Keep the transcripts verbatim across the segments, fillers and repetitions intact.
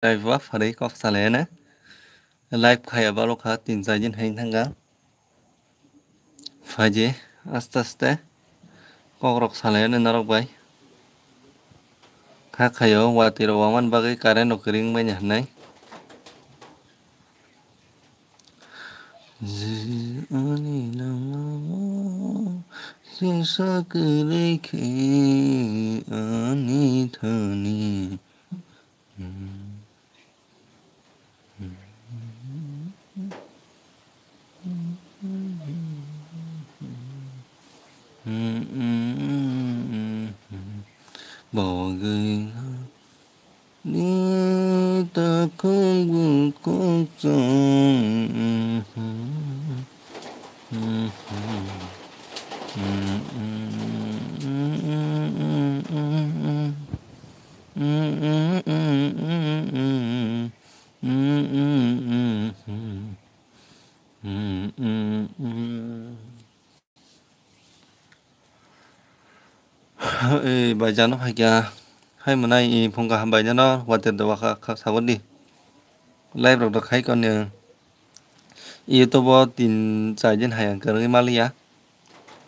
Live wa pharwi kok salai ne. Live khaya balo kha tin char din hai thanga. Phaidi aste aste kok rok salai ne norok bai. Kha khayo watwi rok wangmani bagwi current rok kwrwi wngmani hwnwi. Ani lama sisa kwrwi khe ani thani. Bagwi ni takhuk bukhuk chwng. Ei, bai jano phaikha. Hai mwnai, i phungkha hambai jano, water do wakha, kha, sagor di. Live rok do khai koni. YouTube o tin char din hai ang kwrwngwi maliya.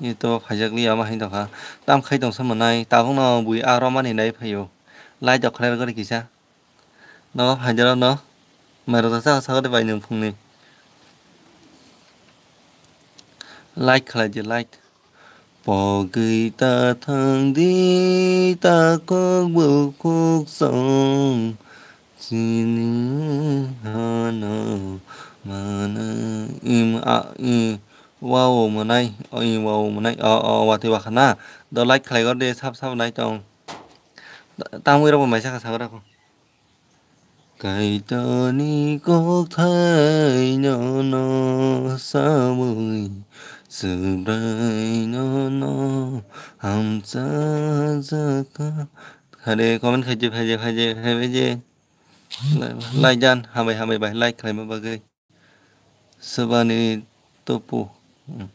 YouTube o phaijak liya ma hai tongkha. Tam khai tongsa mwnai, tabukno bui aro mani nai phaio. Light rok khlai rwgwi kisa. No, phaijak no. Mairok ta chakha sagor di bai nwng phungni. Like khlai di, like. Pogwi ta thang di, ta kok bukhuk song. Chini hano mana im a i wow mwnai, o i wow mwnai, o, o, watwi wakha na. Do like khlai gor de, sab, sab nai tong. Tangwi rok bo mai saka sagor ako. Kaitorni kokthai nono sabwi, Subraino no hamchajak kha. Hare comment khaije, khaije, khaije, khaije. Lai jan, hambai, hambai bai, like khlaima bagwi. Sobani topo. Hmm.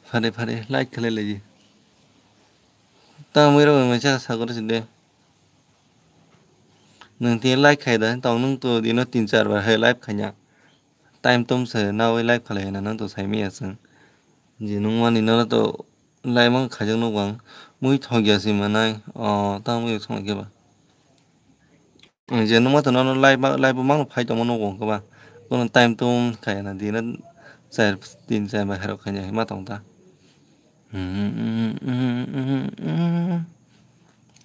Phare phare like khlai laiji. Tangwi rok masa sagor side. Nwng tini like khai da, tong nwng to dino tin char bar hai live khaina. Time tom se nawi live khlai na nwng to sai miya chwng. Je nwng mani no to live mang khaijak nuk bang. Mui thok ya si manai. O tang mui thok ke ba. Ang je nukma to nono live ma, live bo mang phai tongma nugo hwnkhe ba. Bono time tum khaina dino char, tin char bai herok khaina ma tong ta.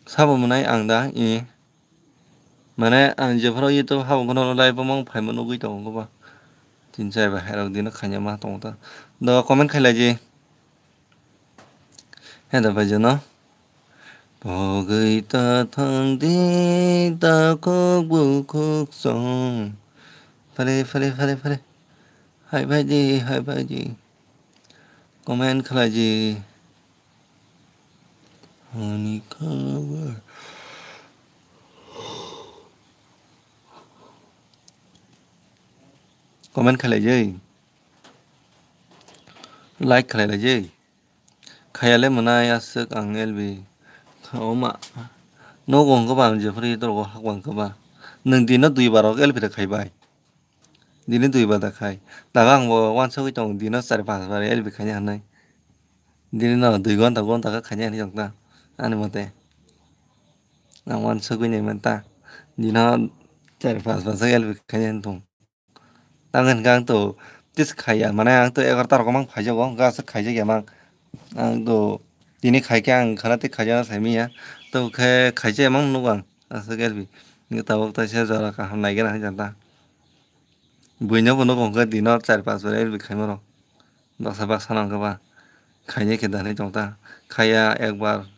Sabo mwnai ang da, i. Mane ang jephuru YouTube habo bono live bo mang phaima nugwi tongo ba. Tin char bai herok dino khaina ma tong ta. Do comment khailai je. Heda bai jeno. Pogwi ta thang di ta kok bukhuk song. Phare, phare, phare, phare. Hai bai di, hai bai di. Comment khlai di. Ani khabar. Comment khlai di. Like khlai di. Khayale mwnai aswk ang L B. Oma. Nogo hwnkhe ba ang jephuru dorgo hakbang khe ba. Nwng dino dui bar rok L B rok khaibai. Dini dui bar da khai. Daga ang bo wansugwi tongo dino char panch bar L B khaina hinwi. Dini no dui gonta gonta khe khaina hinwi tongta. Ani mote. Ang wansugwi nai manta. Dino char panch bar L B khaina hinwi tong. Tang hwn khe ang to tis khaiya, mane ang to egarota rok mang phaijago, hwnkhe aswk khaijak ya mang. Ang to tini khai khe ang khana tei khaijakna sai manya. To khe khaijak ya mang nugo ang, aswk L B. Hwnkhe tabuk taisa jora kaham naigena hwnjak ta. Buino bo nugo hwnkhe dino char panch bar L B khaima rok. Baksa baksa no hwnkhe ba khainai khe danai tong ta. Khaiya ekbar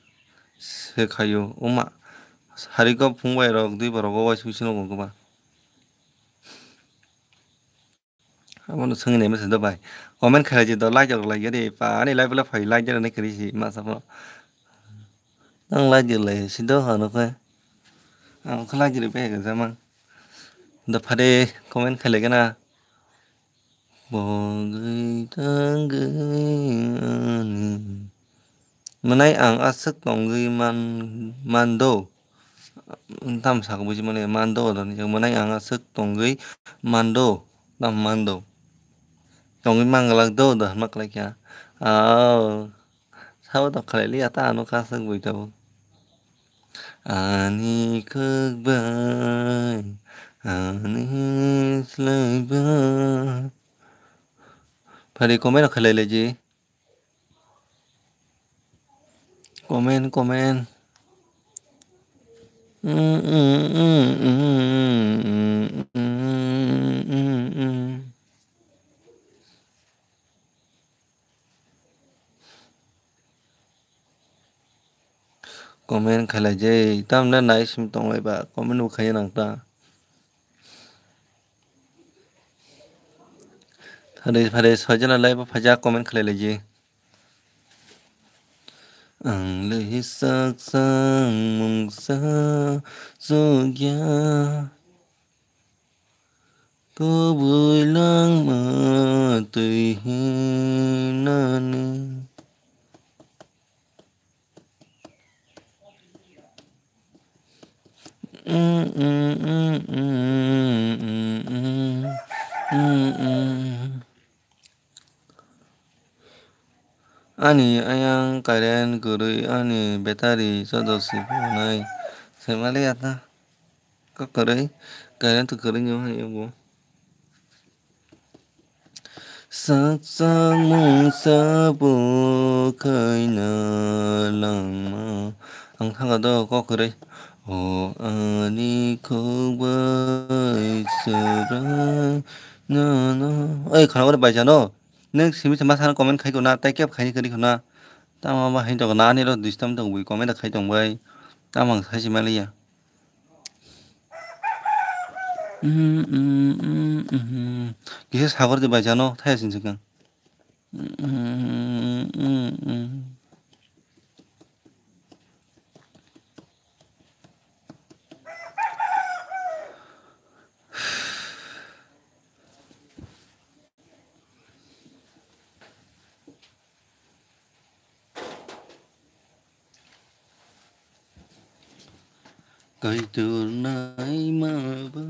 se khaio, wngma. Hariko phung bai rok, dui bar rogo waisuk se nugo hwnkhe ba. Abono swngwi naima se do bai. Comment khlai di do, like rok lai gari. Pa ani live le phai like rok nai kwrwi si masa phano. Ang like rok lai si do hano khe. Ang khe like rok bai ga jamang. Do phade comment khlai gana. Bogwi tangwi ani. Mwnai ang aswk tongwi man, mando. Tam sak buji mani mando do ni mwnai ang aswk tongwi mando, tam mando. Tongwi manglak do, do hwnma kwlai kha. Ao, sabo to khlai liya ta ano kha aswk bui tabuk. Ani khwk bai, ani slai bai. Phari comment rok khlai lai ji. Comment, comment. Comment khailai je, tamni nai simi tonglai ba, comment bo khaiya nang ta. Phare, phare, soijana lai bo phaijak comment khailai lai je. Ang le sak sang mungsa sugya. Kubui langma twi hinani. Ani ayang current kwrwi ani battery chodo si phainai. Saimanliya ta. Kok kwrwi. Current kwrwi no hai bo. Sak sak mungsa bo khaina langma. Ang thangkha do kok kwrwi. O ani khok bai chwrai no no. Oi khana bai jano. Nwng simi se ma sana comment khai kona, tei kep khai kwrwi kona. Tamo ba hai tong na ani ro disturb tong bui comment khai tong bai. Tamo ang sai si maliya. Kisa sagor de bai jano thai sin sikang. Kaitor nai ma ba.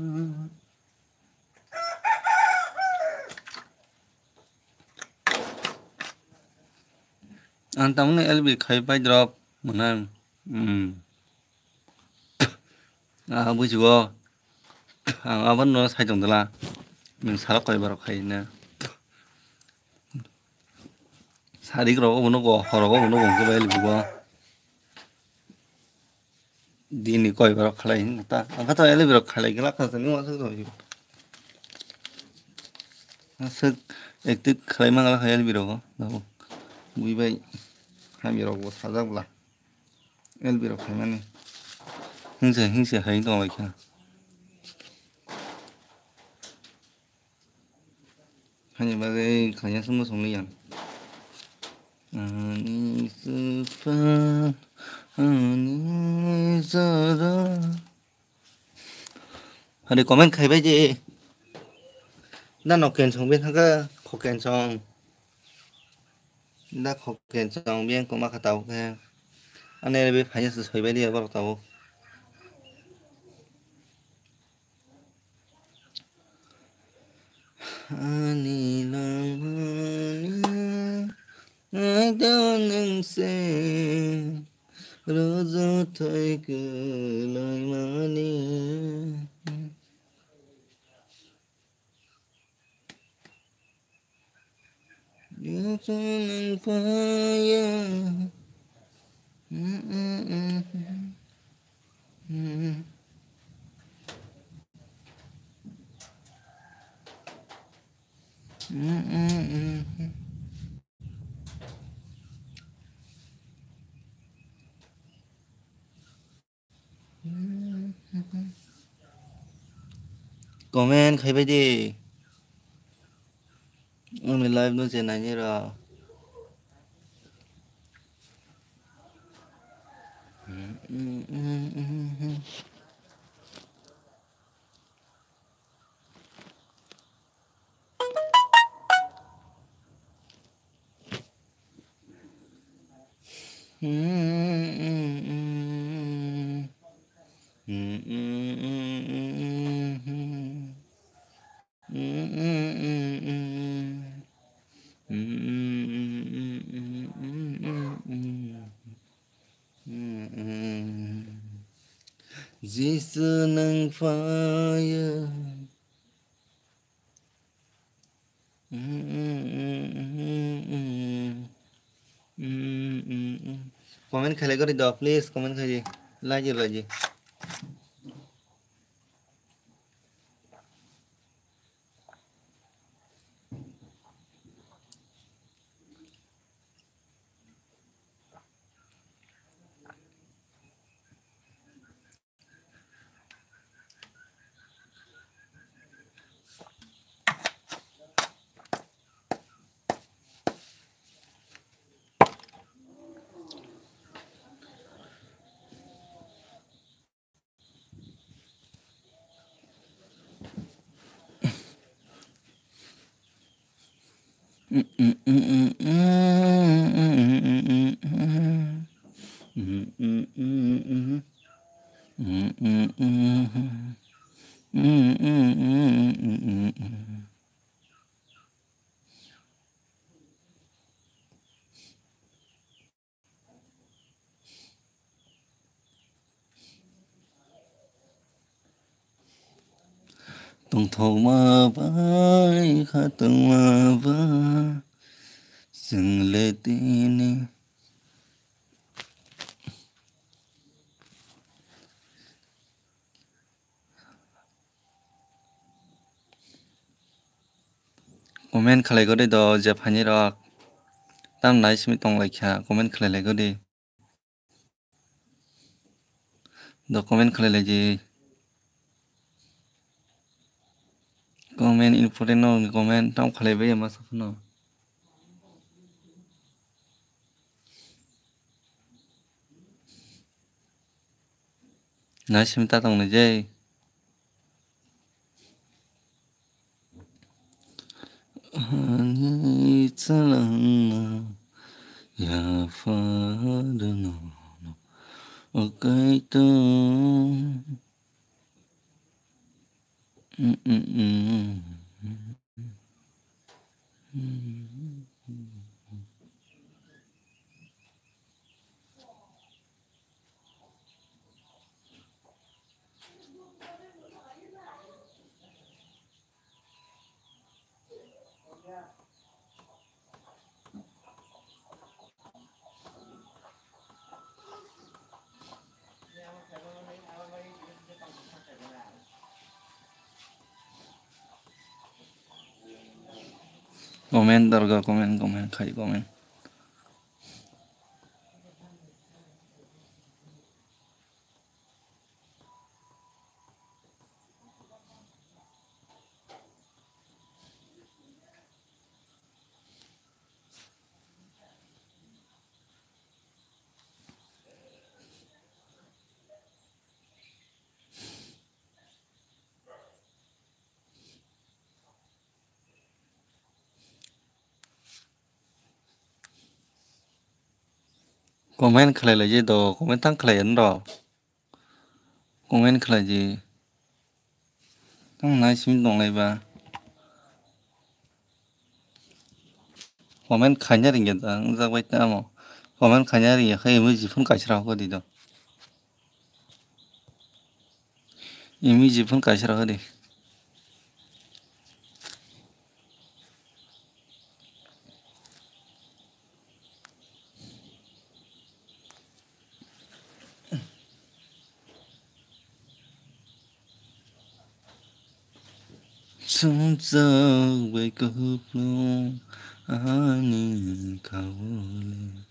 Ang tamni L B khai pai drop mwnang. Hmm. Ah, bujigo. Ang abono sai tong dala. Nwng sara koi barok khai na. Sarik rok obo nugo, horok obo nugo, hwnkhe bai lugo. Dini koi barok khalai hin ta. Ang kha to L B rok khalai gala kha tani wa suk rok. Aswk active khalai mangala kha L B rogo. Nabo. Bui bai. Hami rok bo sajak bla. L B rok khaimani. Hingse, hingse hai tong lai kha. Hani bagwi khanya sumbo songli yang. Ani sufan, ani zara. Hari comment khai bai je. Na no ken song ben haga, kho ken song. Da kho ken song ben koma kha tau khe. Ane be phanya se soi bai dia borok tau. Ani langmani aida nwng se rojo thai kwlaimani. Nwng phaya. Comment khai bai di. Ani live no je nai ni rok. Chwng phaiya. Comment khailai gori do, please, comment khaidi. Laji, laji. Tongthokma bai khatungma ba chwng le tini. Comment khlai gori do, je phaini rok tam nai simi tong lai kha, comment khlai lai gori do, comment khlai lai di. Comment important no, comment tam khlai bai ma sa phano. Nai simi ta tong nai je. Ani chalangma yapharno, o Kaitor. Comment dorga, comment, comment khai, comment. Comment khlai lai je do, comment tang khlai yen do. Comment khlai di. Tang nai simi tong lai ba. Comment khaina ringya da, ang jak bai tamo. Comment khaina ringya khe emoji phone kaisa rok di do. Emoji phone kaisa rok di. Sumjak bai kupulung ani kawole.